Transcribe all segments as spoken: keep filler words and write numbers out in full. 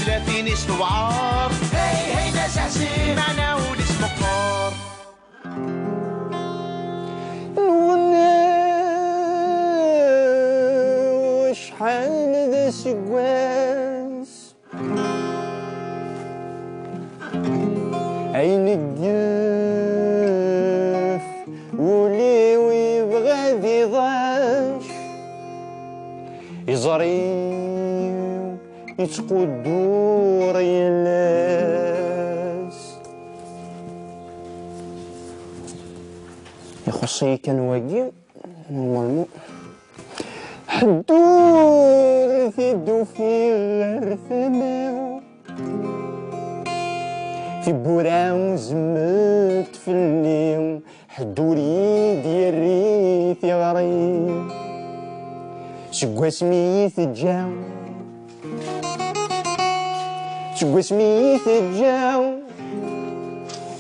Latin istewɛer. Hey, hey, d aseḥsi. Meɛna ul-is meqqer. Acḥal d aseggas ay neggef, ul-iw yebɣa ad iḍac, iẓri-w yettquddur yal ass. Ixuṣṣ-iyi kan wagi, normalement. Ḥedd ur t-id-ufiɣ ɣer tama. Tiwwura uzment fell-i, ḥedd ur yi-d-yerri tiɣri. Seg wasmi i teǧǧa, seg wasmi i teǧǧa,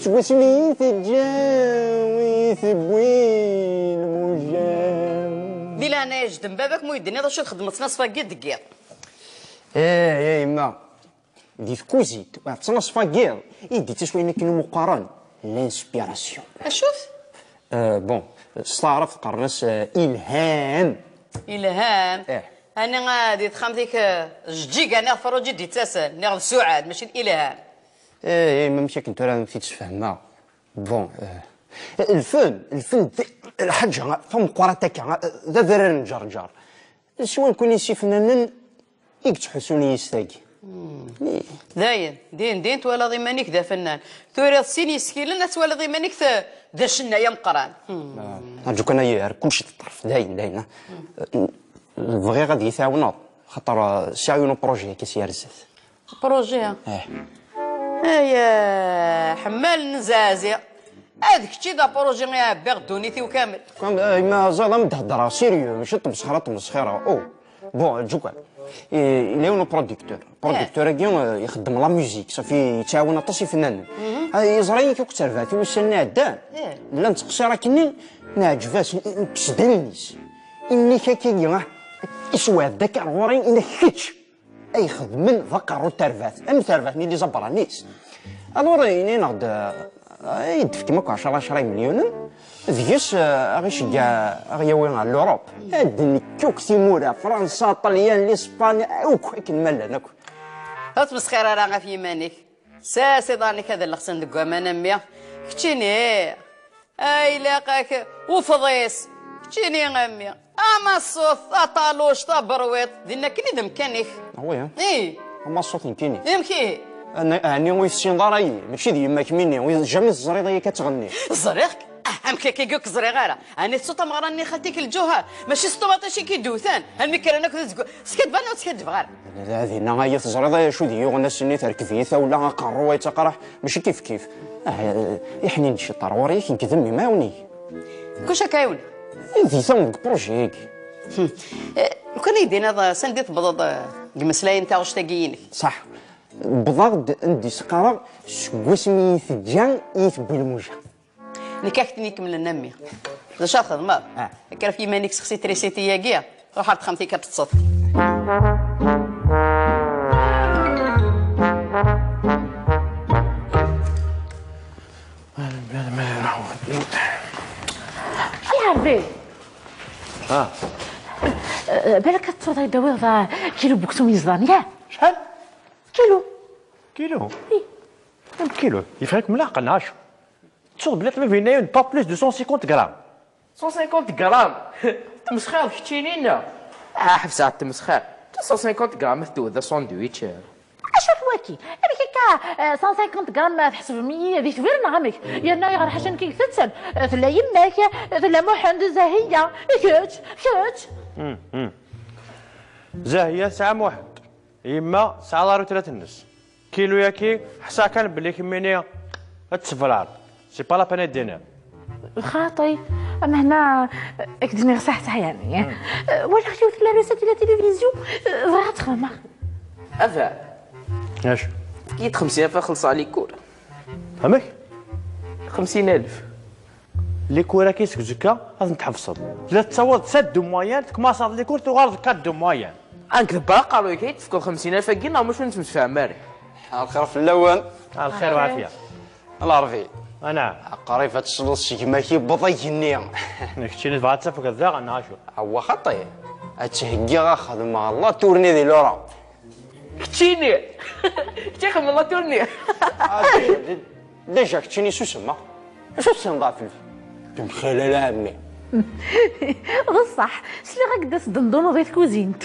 seg wasmi i teǧǧa, i tewwi lmuja. Di leɛnaya-k, jedden baba-k ma ur yi-d-tenniḍ acu txeddmeḍ ttnaṣfa-agi deg yiḍ. Eh, ya yemma, di tkuzit, ttnaṣfa deg yiḍ, i d-ittas wayen akken imuqqaren, l'inspiration. Acu-t? Euh, bon, s taɛrabt qqaren-as, euh, ilham. Ilham? Eh. Ani, ah, di texxamt-ik, eh, jeǧǧiga neɣ ferruǧ i d-ittasen, neɣ d suɛad, mačči d ilham. Eh, eh, ma amek akken tura i t-id-sfehmeɣ? Bon, eh, lfen, lfen d lḥaǧa tameqqrant akka, d adrar n Ǧerǧer. Siwa nekkni s ifennanen i yettḥusun yis tagi. Dayen, din din twalaḍ iman-ik d afennan. Turiḍ sin yisekkilen, ad twaliḍ iman-ik d acennay ameqqran. Ah, rǧu kan, ay ar kullec d ṭṭerf, dayen, dayen, ah. Bɣiɣ ad yi-tɛawneḍ, xaṭer, ah, sɛiɣ yiwen uprojet akka s yerset. Projet? Eh. Ay, ah, ḥemmal n zazi. Ad kečč i d apruji i ɛebbiɣ ddunit-iw kamel. Kan, eh, ma ẓiḍ am d-heddreɣ sérieux, mačči d tmesxira, tmesxira. Oh, bon, ǧukan. Eh, yella yiwen uproducteur. Producteur-agi, eh, ixeddem la musique, safi yettɛawan aṭas ifennanen. Ah, yeẓra-yi akk terbaɛt i wussan-nni iɛeddan. Nella nettqeṣṣir akkenni, neɛǧeb-as, n-, nekkes-d allen-is. Inna-k akka, ah, isewɛed-d akka ar ɣur-i, inna-k kečč ay ixedmen d aqerru n terbaɛt, am terbaɛt-nni n les Abranis. Alors, ini-aɣ-d, eh, ay d-tefkem akk ɛecra, ɛecra imelyunen, deg-s, eh, a ɣ-iceggeɛ, a ɣ-yawi ɣer l'Europe. Ad d-nekk akk timura, Fransa, Ṭelyan, l'Espagne, akk akken ma llan akk. Ur ttmesxir ara ɣef yiman-ik. Sers iḍarren-ik ad llexsen deg waman, a mmi. Keččini. Ay, ilaq-ak ufḍis. Keččini a mmi. Amaṣṣut, taṭaluct, taberwiṭ, dinna akken i d amkan-ik. Ah oui, hein? Ih. Amaṣṣut nekkini. Amek ihi? Ɛni, ɛni ur yi-tessineḍ ara, iyi? Mačči d yemma-k mini, ur, jamais teẓriḍ aya akka ttɣenniɣ. Ẓriɣ-k? Ah, amek akka i k-ẓriɣ ara? Ɛni tettuḍ tameɣra-nni n xalti-k n Lǧuher? Mačči s ṭumaṭic i k-id-wtan? Almi kkren akk d azeggaɣ. Skaddbeɣ neɣ ur skaddbeɣ ara? Dinna ay teẓriḍ acu d-yuɣen ass-nni, terkeb-iyi tawla, aqerru-a yettaqraḥ, mačči kifkif. Ah, iḥnin-d ciṭ ar ɣur-i, akken k-d-mmi, ma ɛiwen-iyi. Kuc akka ɛiwen? Di ta deg projet-agi. Hmm. Eh, lukan i d-tiniḍ, eh, sanda i tewwḍeḍ, eh, deg imeslayen, taɣect-agi-inek? Ṣaḥ. Wwḍeɣ-d anda i s-qqareɣ, seg wasmi i teǧǧa i tewwi lmuja. Nekk ad ak-ten-ikemmlen a mmi. D acu ara txedmeḍ? Ah. Kker ɣef yiman-ik, sexsi trisiti-agi, ruḥ ar texxamt-ik ad teṭṭseḍ. Ay Ṛebbi! Ah. Eh, balak ad teṭṭfeḍ ad d-tawiḍ, ah, kilu n weksum yeẓdan, ya? Acḥal? Kilu. Kilu? Ih. Kilu, yeffeɣ-ikem leɛqel, neɣ acu? Ttuɣ belli ṭṭbib yenna-yi-d pas plus de cent cinquante grammes. Cent cinquante grammes? Tmesxireḍ keččini, neɣ? Ah, ḥbes ɛad tmesxir. Cent cinquante grammes ad tewwed asandwich. Acu-t waki? Amek akka, eh, cent cinquante grammes tḥesbem-iyi d itbir neɣ amek? Yerna ayɣer ḥaca nekk i itetten? Eh, tella yemma-k, eh, tella Muḥend, Zahiya, kečč, kečč. Hmm, hmm. Zahiya tesɛa Muḥend. Yemma tesɛa la retraite-nnes. Kilu-yagi, ḥṣiɣ kan belli kemmini ad tesseblaḍ. C'est pas la peine ad d-tiniḍ. Xaṭi, amehna, eh, ak-d-nniɣ saḥ saḥ, yeɛni. Eh, walaɣ yiwet la recette di la télévision, eh, bɣiɣ ad tt-xedmeɣ. Ava. Acu? Efk-iyi-d xemsin alef ad xellṣeɣ les cours. Amek? Xemsin alef. Les cours-agi seg uzekka ad ten-tḥebseḍ. Tella tettawiḍ sept de moyenne, tekmaṣeḍ les cours tuɣaleḍ quatre de moyenne. Ank d aqerruy-ik ay d-tefkeḍ xemsin alef-agi neɣ mačči ur nettemsefham ara? Lxir fell-awen. Lxir lɛafya. Lɛerbi. Ana. Qrib ad tesleḍ s gma-k yewweḍ igenni. Keččini tebɣa ad tafgeḍ daɣen neɣ acu? Awwa xaṭi. Ad tt-heggiɣ ad xedmeɣ la tournée di l'Europe. Keččini! Kečči xedmeḍ la tournée. Ah, déjà, déjà keččini susem, ah. Acu tessneḍ ɣef lfilm? Temxalal a ɛemmi. D ṣṣeḥ, sliɣ-ak-d as-d-nduneḍ i tkuzint.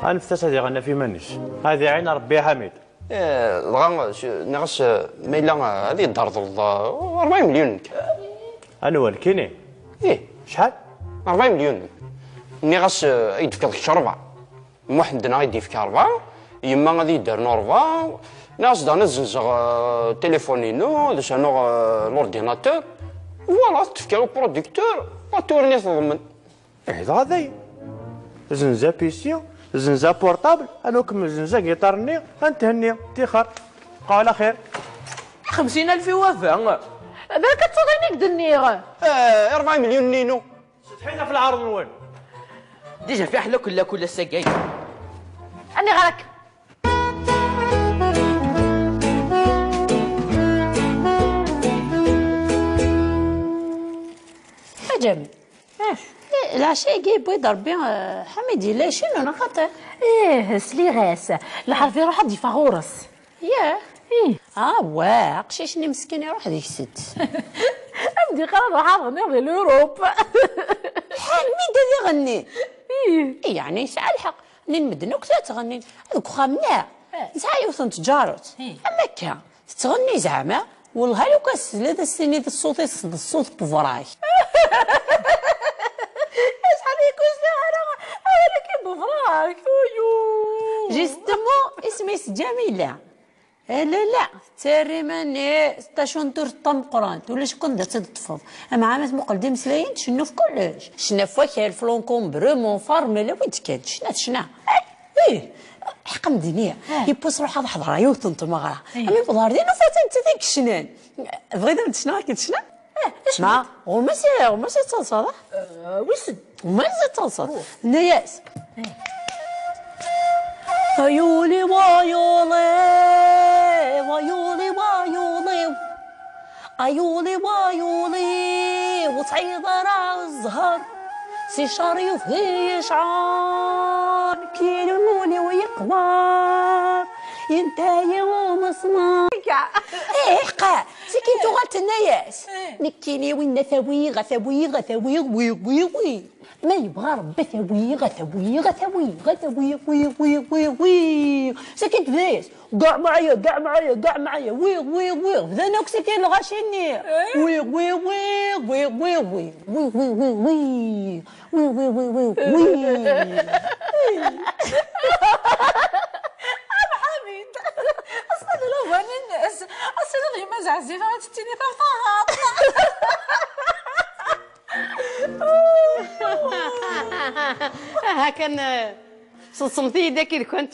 Anfet-as ad iɣenn ɣef iman-is. Ad iɛin Rebbi Ḥamid. Eh, dɣa, s-, nniɣ-as, eh, ma yella, eh, ad yi-d-treḍleḍ, eh, rebɛa melyun nekk. Anwa, nekkini? Ih. Acḥal? Rebɛa melyun. Nniɣ-as, eh, ad yi-d-tefkeḍ kečč rebɛa. Muḥend neɣ ad yi-d-yefk rebɛa, yemma ad yi-d-ternu rebɛa. Nniɣ-as daɣen ad zzenzeɣ, eh, téléphone-inu, ad as-rnuɣ, eh, l'ordinateur. Voilà, ad t-tefk i producteur, la tournée teḍmen. Ih, dɣa dayen. Zzenza P C, zzenza portable, anwa kem zzenza guitare-nni, ad nethenni, tixer. Qal axir. Xemsin alef i waba. Balak ad tuḍ ayen i k-d-nniɣ. Eh, rebɛa melyun-nni-inu. Setḥit ɣef lɛerḍ-nwen. Déjà fiḥel akk la kul ass-agi. Aniɣer akka? A Ǧamel. Eh, lɛecya-agi yewwi-d Rebbi, eh, Ḥamid yella icennu neɣ xaṭi? Ih, sliɣ-as. Lḥerf iruḥ ad d-yeffeɣ ɣur-s. Yah? Ih. Ah, wa, aqcic-nni meskin iruḥ deg-s-d. Ad m-d-iqqar ad ruḥeɣ ɣniɣ di l'Europe. Ḥamid ad iɣenni? Ih. Yeɛni yesɛa lḥeqq. Nnin medden akk ttɣennin. Deg uxxam-nneɣ, eh, nesɛa yiwet n tǧarut. Ih. Am akka. Tettɣenni zeɛma? Wellah, lukan s-, la d as-tiniḍ ṣṣut-is d ṣṣut n webṛak. Acḥal i k-ur sliɣ ara, ara kan n webṛak, uyu. Justement, isem-is Ǧamila. Eh, la, la, tettarra iman-is d tacunturt tameqqrant, ulac akk anda tt-id-teṭṭfeḍ. Ama ɛama tmuqel-d imeslayen, tcennu f kullec. Tecna f wakal, f l'encombrement, f rrmel, awi-d kan, tecna, tecna. Ih, ḥeqqa m-d-iniɣ, ah, yiwwas ruḥeɣ ad ḥeḍreɣ yiwet n tmeɣra. Ih. Am yewweḍ ɣer din, ufiɣ-tt d nettat i yecnan. Tebɣiḍ ad m-d-cnuɣ akken tecna? Eh, d acu? Ma, ɣur-m ad s-, ɣur-m ad s-talseḍ, ah? Eh, wissen. Ɣur-m ad s-talseḍ. Oh. Tenna-yas. Eh. Ayuli wayuli, wayuli wayuli. Ayuli wayuli, ur tɛiḍ ara zzher. Si ccer yufhi yecɛer, kil lmuli u yeqber, yenta-yi umeṣmar. Ih, ḥqa, sakin tuɣal tenna-yas. Eh. Nekkini winna tawiɣ, a tawiɣ, a tawiɣ, wiɣ, wiɣ, wiɣ. Ma yebɣa Rebbi ad tawiɣ, a tawiɣ, a tawiɣ, a tawiɣ, wiɣ, wiɣ, wiɣ, wiɣ, wiɣ. Sakin tebda-yas. Gaɛ maɛya, gaɛ maɛya, gaɛ maɛya, wiɣ, wiɣ, wiɣ, bdan akk sakin lɣaci-nni. Eh? Wiɣ, wiɣ, wiɣ, wiɣ, wiɣ, wiɣ, wiɣ, wiɣ, wiɣ, wiɣ, wiɣ, wiɣ, wiɣ, wiɣ, wiɣ, wiɣ. A Ḥamid, ass-a d lawan-nnes, ass-a d yemma Zeɛzifa ad tettini tabṭaɣat. Aha kan, eh, seḍsemt-iyi-d akked-kent.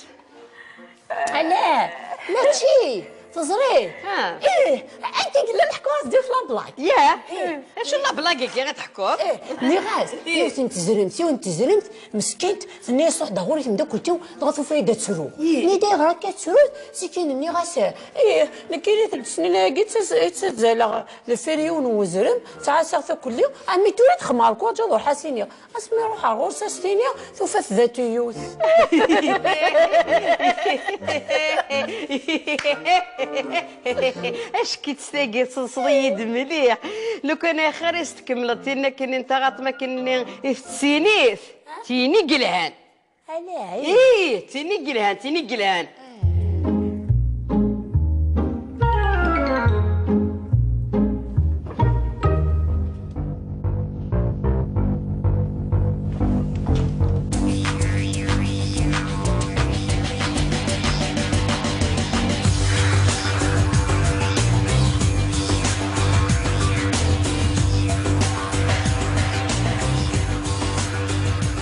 Ala, mačči, teẓriḍ? Ha. Ih, akken yella leḥku-as di la blague. Yah. Ih. Acu la blague-agi i teḥkuḍ? Ih, nniɣ-as, ih, yiwet n tezremt, yiwet n tezremt, meskint, tenna-yas ruḥ-d ɣur-i temdakkelt-iw, dɣa tufa-yi-d ad ttruɣ. Ih. Nni-d ayɣer akka ad truḍ, sikin nniɣ-as, ih, nekkini telt snin-agi i ttazzaleɣ deffir yiwen n wezrem, ttɛassaɣ takelli, ami tura txemmer kuwaǧaḍ ur ḥas iniɣ. Asmi ruḥeɣ ɣur-s as-tiniɣ, tufa-t d atiyut. Acki-tt tagi, tseḍseḍ-iyi-d mliḥ. Lukan axir i s-tkemmleḍ tin akken n taɣaṭ, ma akken-nni i tettinit, tin i yelhan. Ala, ih. Ih, tin i yelhan, tin i yelhan.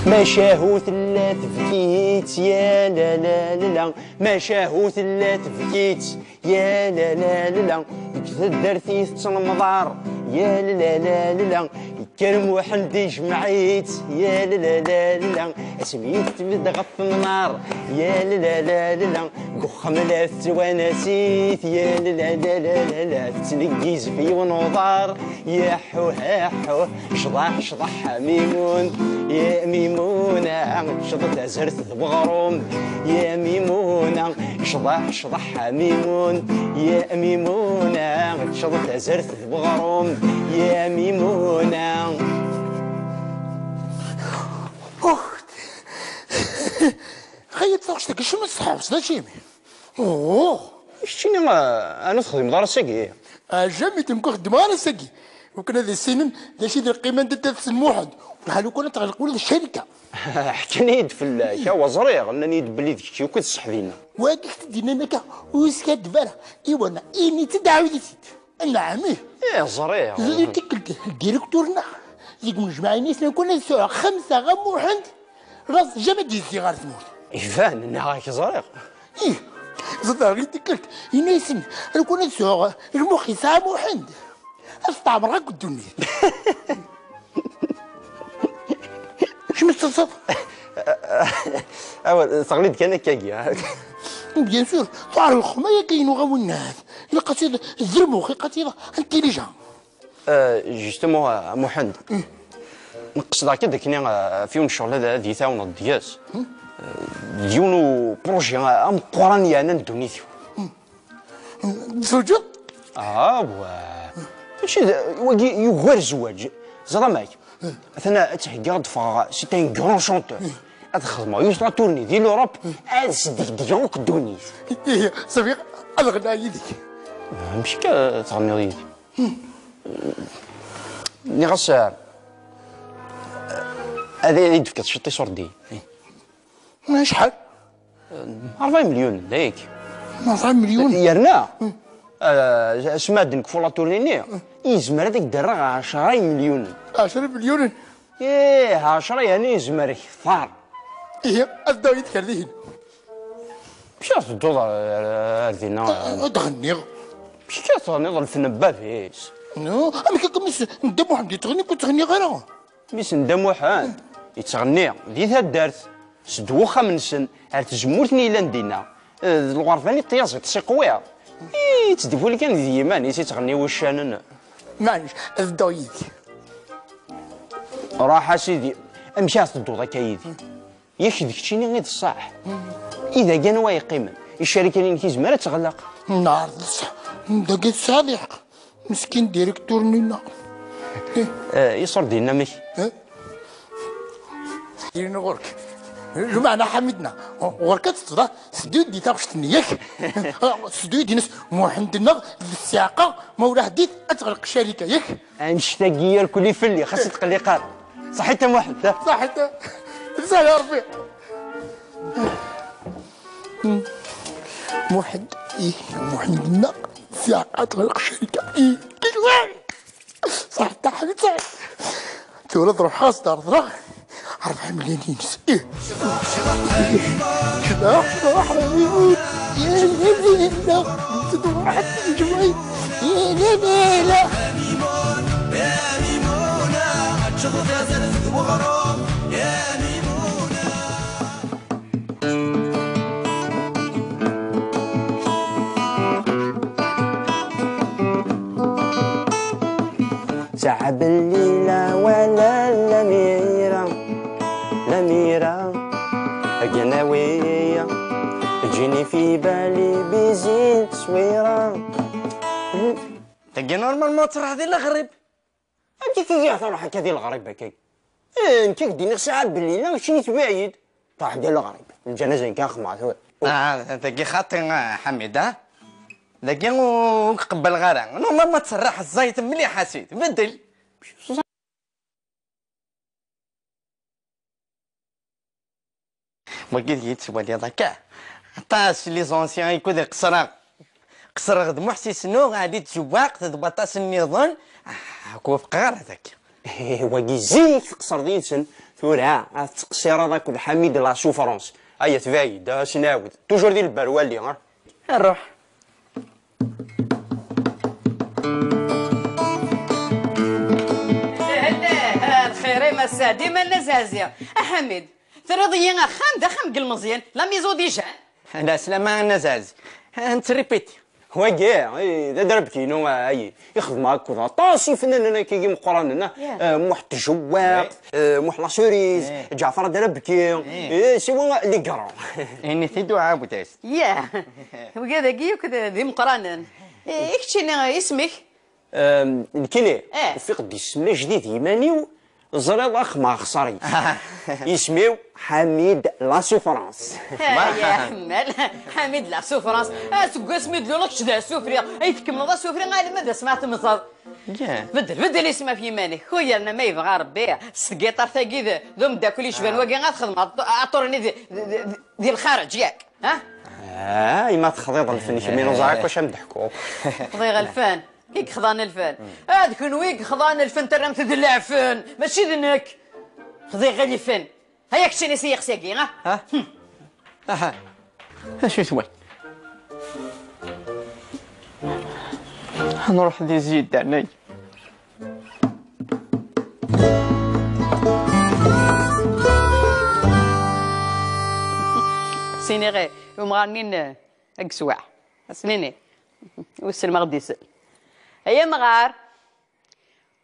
Macahu tella tebkit, ya la la la la. Macahu tella tebkit, ya la la la la. Deg taddart i tettenmḍar, ya la la la la la. Kker Muḥend ijmeɛ-itt, ya la la la la la, asmi i tbedd ɣef temnaṛ, ya la la la la la, deg uxxam la tettwanas-it, ya la la la la la la, tettneggiz f yiwen uḍar, ya ḥuh, ya ḥuh, cḍeḥ, cḍeḥ a Mimun, ya Mimuna, teččeḍ tazart d weɣrum, ya Mimuna, cḍeḥ, cḍeḥ a Mimun, ya Mimuna, teččeḍ tazart d weɣrum, ya Mimuna. Oh! Xayyed taɣect-agi, acimi tseḥḥabeḍ, d acimi? Oh! Keččini, ah, ɛni ur texdimeḍ ara ass-agi? Ah, jamais d nekk ur xeddmeɣ ara ass-agi. Lukan ad issinen d acu i d lqima n taddart n Muḥend, lḥal lukan ad teɣleq ula d ccarika. Ḥkan-iyi-d fell-ak, awa ẓriɣ, nnan-iyi-d belli d kečč akk i d ṣṣeḥ dinna. Wagi i k-t-id-yennan akka, ur yeskaddeb ara. Iwa, ini-tt-id, ɛawed-it-id. Anɛam, ih. Ih, ẓriɣ. Zid i tikkelt, direktur-nneɣ, deg unejmaɛ-ines, lukan ad sɛuɣ xemsa ɣer Muḥend, laẓ jamais d-yezzi ɣer tmurt. Iban, nniɣ-ak ẓriɣ. Ih, ẓid i tikkelt, ini-asen, lukan ad sɛuɣ lmux yesɛa Muḥend, ad steɛmreɣ akk ddunit. Kemm tettseḍ? Awa, teɣli-d kan akkagi, ha? Bien sûr, tuɛer lxema yakka-inu ɣer winnat. Ilaq ad tt-id-, d lmux, ilaq ad tt-id-, intelligent. Euh, justement, a Muḥend, nqesdeɣ-k-id akken, euh, f yiwen n ccɣel ad, ad yi-tɛawneḍ deg-s. Euh, d yiwen uprojet ameqqran yeɛnan ddunit-iw. Tzewǧeḍ? Ah, wa. Mačči d, wagi yugar zzwaǧ. Ẓer amek. Atan ad theggiɣ ad ffɣeɣ, c'est un grand chanteur. Ad xedmeɣ yiwet la tournée di l'Europe, ad sdegdgeɣ akk ddunit. Ihi, ṣafi, ad ɣennaɣ yid-k. Amek akka tɣenniḍ yid-i? Nniɣ-as, eh, ad iyi-d-tefkeḍ ciṭ iṣurdiyen. Acḥal? Ṛebɛa melyunen, d ayagi. Ṛebɛa melyunen? Yerna, eh, asmi ad nekfu la tournée-nni, yezmer ad ak-d-rreɣ ɛecra melyunen. Ɛecra melyunen? Ih, ɛecra yerna yezmer kter. Ihi, ad dduɣ yid-k ar dihin. Amek ara tedduḍ ar, ar, ar dinna? Ad, ad ɣenniɣ. Amek ara tɣenniḍ lfen n bab-is? No, amek akka, mmi-s n Dda Muḥend yettɣenni, ur ttɣenniɣ ara? Mmi-s n Dda Muḥend yettɣenni di taddart, seg wexxam-nsen ar tzemmurt-nni yellan dinna. D lɣerba-nni n tyaziḍt s iqwiḍ. Ih, yettdefuli kan di yiman-is, yettɣenni uccanen. Maɛlic, ad dduɣ yid-k. Ruḥ a sidi, amek ara tedduḍ akka yid-i? Yak d keččini i d ṣṣeḥ. I dagi anwa yeqqimen? Icarikan-inek yezmer ad teɣleq. Neɛreḍ ṣṣeḥ. Dagi tesɛiḍ lḥeqq. Meskin direktur-nni-nneɣ. Eh, iṣurdiyen amek? Eh? Yiwen ɣur-k. Lmeɛna Ḥamid-nneɣ, ɣur-k ad teṭṭeḍ, ah, seddu-yi-d taɣect-nni, yak? Ah, seddu-yi-d ines Muḥend-nneɣ d ssiɛqa, ma ulaḥ dit ad teɣleq ccarika, yak? Annect-agi irkelli fell-i, xas ur tqelliq ara. Ṣaḥit a Muḥend, ha? Ṣaḥit. Bzah ya Ṛebbi. Muḥend, ih, Muḥend-nneɣ, ssiɛqa ad teɣleq ccarika, ih, kil waḥed. Ṣaḥit a Ḥamid, ṣaḥit. Tura ad ruḥeɣ ad s-d-reḍleɣ ṛebɛa melyun-ines. Ih. Cḍeḥ, cḍeḥ, a Mimun. Ya la la la. Tedwaḥ tejmeɛ. Ya la la la. Sɛa belli la wala lamira, lamira, agnawi, ǧini fi bali bizi tteswira. Tagi normalement ad truḥ di leɣrib. Amek i tili ad truḥ akka di leɣrib akka? Eh, nekk ak-d-iniɣ saɛa belli la, keččini tbeɛ-iyi-d. Truḥ di leɣrib. Lǧanaza nekk axemɣa tura. Ah, dagi xaṭi, ah, Ḥamid, ah? Dagi ur, ur k-qebbleɣ ara. Normalement ad tserreḥ ẓẓayet mliḥ a sidi. Beddel. Wagi deg-i tettwaliḍ akka? Aṭas les anciens i kud qeṣreɣ. Qeṣreɣ d Muḥsin Snoux, Ali Tzewwaqt, d waṭas nniḍen. Ah, ur k-wufqeɣ ara dagi. Wagi zik tqeṣreḍ yid-sen, tura ad tettqeṣṣireḍ akked Ḥamid la souffrance. Aya tbeɛ-iyi-d, ad as-nɛawed. Toujours di lberwali, ha? Ruḥ. Sseɛd iman n Azazi. A Ḥamid, terriḍ-iyi axxam d axxam n yilmeẓyen, la maison des jeunes. Lɛeslama a Nna Zazi. Nettripiti. Wagi, eh, d adrebki-inu, eh, ay, ixdem akked aṭas ifennanen akkagi meqqranen, eh, Muḥ Tjewwaq, eh, Muḥ Lacuriz, Ǧaɛfer Adrebki, eh, siwa les grands. Ini-t-id uɛawed-as. Yah, wigad-agi akk d, d imeqqranen. Eh, i keččini, isem-ik? Ehm, nekkini, eh, ufiɣ-d isem ajdid i yiman-iw, ẓriḍ axem axṣar-is. Isem-iw Ḥamid La Souffrance. Ay aḥemmal, Ḥamid La Souffrance. Aseggas mi d-luleɣ kečč d asufri. Ay tkemmleḍ asufri, alma d asma temẓeḍ. Beddel, beddel isem ɣef yiman-ik. Ku yerna ma yebɣa Rebbi, s tgiṭart-agi d, d umeddakel yecban wagi, ad txedmeḍ aṭ-, aṭur-nni di, di, di, di lxareǧ, yak? Ha? Ah, yemma texḍiḍ lfen, kemmini ur ẓriɣ akk acu am d-ḥkuɣ. Xḍiɣ lfen. I yexḍan lfen. Ah, d kenwi i yexḍan lfen, terram-t d leɛfen. Mačči d nekk. Xḍiɣ lfen. Aya keččini s yixsi-agi, ha? Ha? Aha. Acu twal? Nruḥ di ziddan, ay. Siniɣ, umɣar-nni n-, deg sswaɛ. Asnini. Wissen ma ɣ-d-isel. Ay amɣar.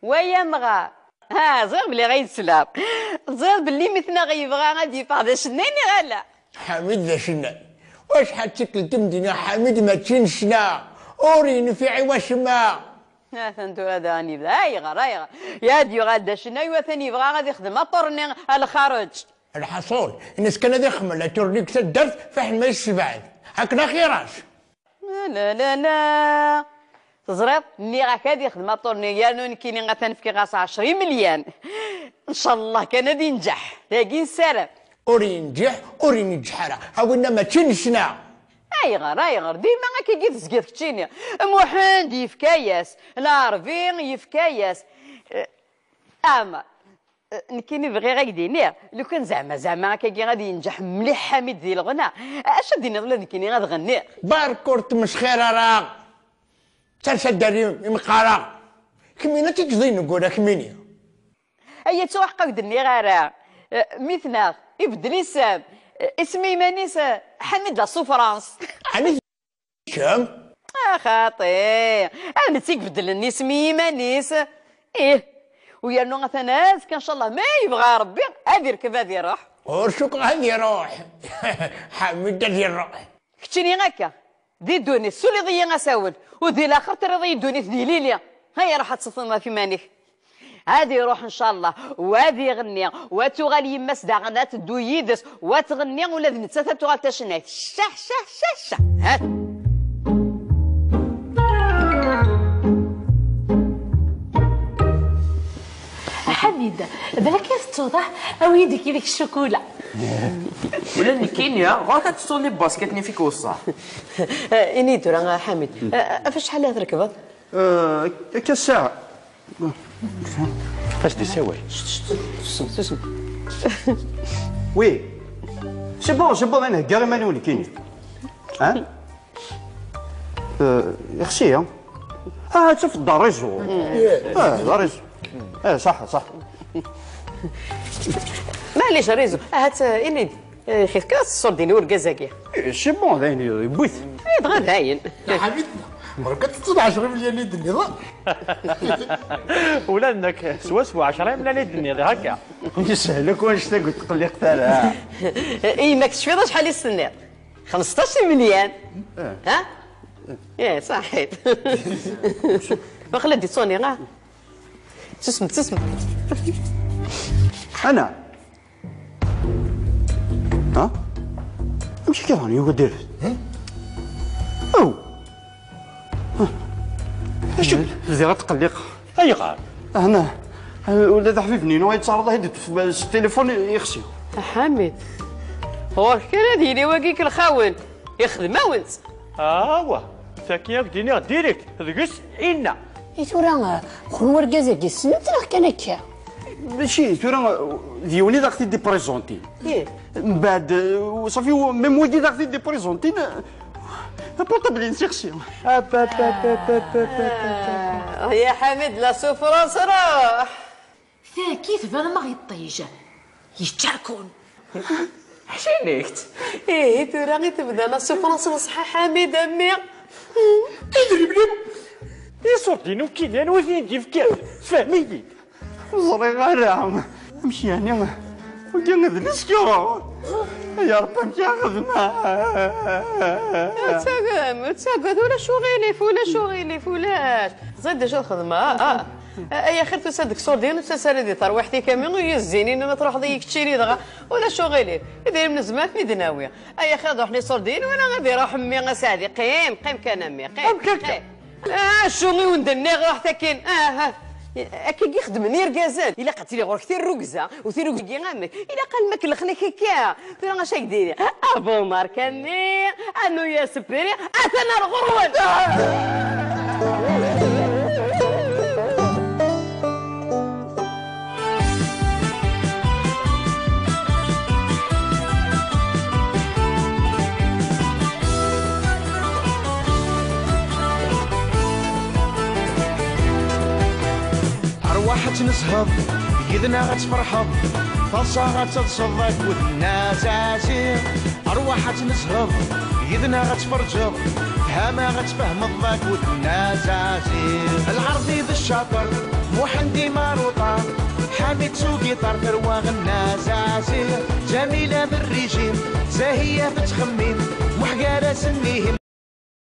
Way amɣar. Ha, ẓriɣ belli ɣa yeslaɣ. Ẓriɣ belli mi t-neɣ yebɣa ad yeffeɣ d acennay neɣ ala. Ḥamid d acennay. Wacḥal d tikkelt i m-d-nniɣ Ḥamid mačči n ccna. Ur yenfiɛ i wacemma. Atan tura daɣen yebda. Ayɣer, ayɣer? Ad yuɣal d acennay u atan yebɣa ad ixdem aṭur-nni a lxareǧ. Lḥaṣul, ines kan ad ixemmel aturni deg taddart, fiḥel ma yessebɛed. Akken axir-as. La, la, la, la. Teẓriḍ, nniɣ-ak ad ixdem aṭurni, yernu nekkini atan fkiɣ-as ɛecra imelyan. Ncallah kan ad inǧeḥ. Dagi nessaram. Ur yenǧiḥ, ur inǧeḥ ara. A winna mačči n ccna. Ayɣer, ayɣer? Dima akkagi tezgiḍ keččini. Muḥend yefka-yas, Lɛerbi yefka-yas. Eh, Ɛmer, eh, nekkini bɣiɣ ad k-d-iniɣ, lukan zeɛma, zeɛma akkagi ad yenǧeḥ mliḥ Ḥamid di leɣna, acu ad d-tiniḍ ula d nekkini ad ɣenniɣ? Barek ur tmesxir ara. Ters addal i, i meqqareɣ. Kemmini ad teǧǧeḍ ineggura, kemmini. Ay, ttuḥeqqeɣ ur k-d-nniɣ ara. Eh, mi t-neɣ, ibeddel isem. Eh, isem i yiman-is, eh, Ḥamid la Souffrance. Ɛni Kemm? A xaṭi, a netta i ibeddlen isem i yiman-is. Ih, u yernu atan azekka, ncallah, ma yebɣa Rebbi, ad irkeb, ad iruḥ. Ur cukkeɣ ad iruḥ. Ḥamid ad iruḥ. Keččini akka, di ddunit, suliḍ-iyi asawen, u di laxert terriḍ-iyi ddunit d ilili. Ay, ruḥ ad tṣefḍeḍ ɣef iman-ik. Ad iruḥ ncallah, u ad iɣenni, u ad tuɣal yemma-s daɣen ad teddu yid-s, u ad tɣenni, ula d nettat ad tuɣal d tacennayt. Ccah, ccah, ccah, ccah. Ha? A Ḥamid, balak ad tettuḍ, ah, awi-yi-d kili ccukula. Ula d nekkini, ɣur-k ad tettuḍ les baskets-nni i k-weṣṣaɣ. Eh, ini-d tura, a Ḥamid, eh, ɣef acḥal ara trekbeḍ? Eh, akka ssaɛa. As-d isawal. Susem, susem. Oui. C'est bon, c'est bon, أنا هكا ما نولي كيني. Hein؟ Euh, merci, hein. Ah, شوف، دا réseau. Ah, دا réseau. Eh, صح، صح. معليش، réseau. Ah, هات، إني. Eh, kif kan tṣuddin urgaz-agi. Eh, c'est bon, dayen, yewwi-t. Eh, dɣa dayen. Ya ḥbibna, ur kan tettuḍ ɛecra imelyan i d-tenniḍ. Ula d nekk, swaswa ɛecra imelyan i d-tenniḍ, haka. Yeshel akk wanect-a ur tqelliqet ara. Eh, i yemma-k tecfiḍ acḥal i s-tenniḍ? Xmesṭac imelyan. Eh. Ha? Eh, ṣaḥit. Waqila d-iṣuni, ha? Susem, susem. Ana. Ha? Amek akka daɣen yugi ad d-irfed? Aw! Acu? Bdiɣ atqelliq. Ayɣer? Ahna, ula d aḥbib-nni-inu ay yettɛaraḍ ad d-iṭṭef s tilifun ixsi. A Ḥamid, ɣur-k kan ad yili wagi k-lxawen, ixdem-awen-tt. Awah, tagi ad k-d-iniɣ direct, deg-s inna. I tura, xun wergaz-agi ssnen-t neɣ kan akka? Mačči, tura, d yiwen i d aɣ-t-id-iprezuntin. Ih. Mbeɛd, eh, ṣafi, même wagi d aɣ-t-id-iprezuntin, eh, apurtabli n sixsi. Ah, ya Ḥamid, la souffrance, ruḥ. Tagi tban am aɣ iṭij. Yeččarkun. Ḥcin-ik-tt. Ihi tura i tebda la souffrance n ṣṣeḥḥa, Ḥamid, a mmi. Idrimen-iw d iṣurdiyen n ukinan, ur ten-id-yefkan. Tfehmem-iyi-d? Ur ẓriɣ ara. Amek yeɛni? Wagi d leskura. Ay Ṛebbi, amek ara xedmeɣ? Ur ttagad, ur ttagad, ulac uɣilif, ulac uɣilif, ulac. Ẓid d acu ad xedmeɣ, ah, ah. Ay axir tusa-d deg ṣurdiyen, ur ttasa ara di terwiḥt-ik a mmi, ur yi-zzinin ma truḥeḍ-iyi keččini dɣa. Ulac uɣilif, idrimen n zzman ad ten-id-nawi. Ay axir ad ruḥen iṣurdiyen, wala ad iruḥ mmi a Saɛdi. Qqim, qqim kan a mmi, qqim, qqim. Acu i wen-d-nniɣ, ruḥet akkin. Ah, ah. Akka i xeddmen yirgazen. Ilaq ad tili ɣur-k tirrugza, u tirrugza-agi amek. Ilaq alma kellxen-ak akka. Tura acu ak-d-iniɣ? A bu marka-nni, a nuya sepiri, atan ar ɣur-wen. Arwaḥ ad tnezheḍ, yid-neɣ ad tferḥeḍ, taḍsa ad teḍseḍ akked Nna Zazi. Arwaḥ ad tnezheḍ, yid-neɣ ad tferǧeḍ, fhama ad tfehmeḍ akked Nna Zazi. Lɛerbi d ccaṭer, Muḥend Imaruṭa, Ḥamid s ugiṭar, tarwa Nna Zazi. Ǧamila d rrijim, Zahiya tettxemmim, Muḥ gar-asen ihim.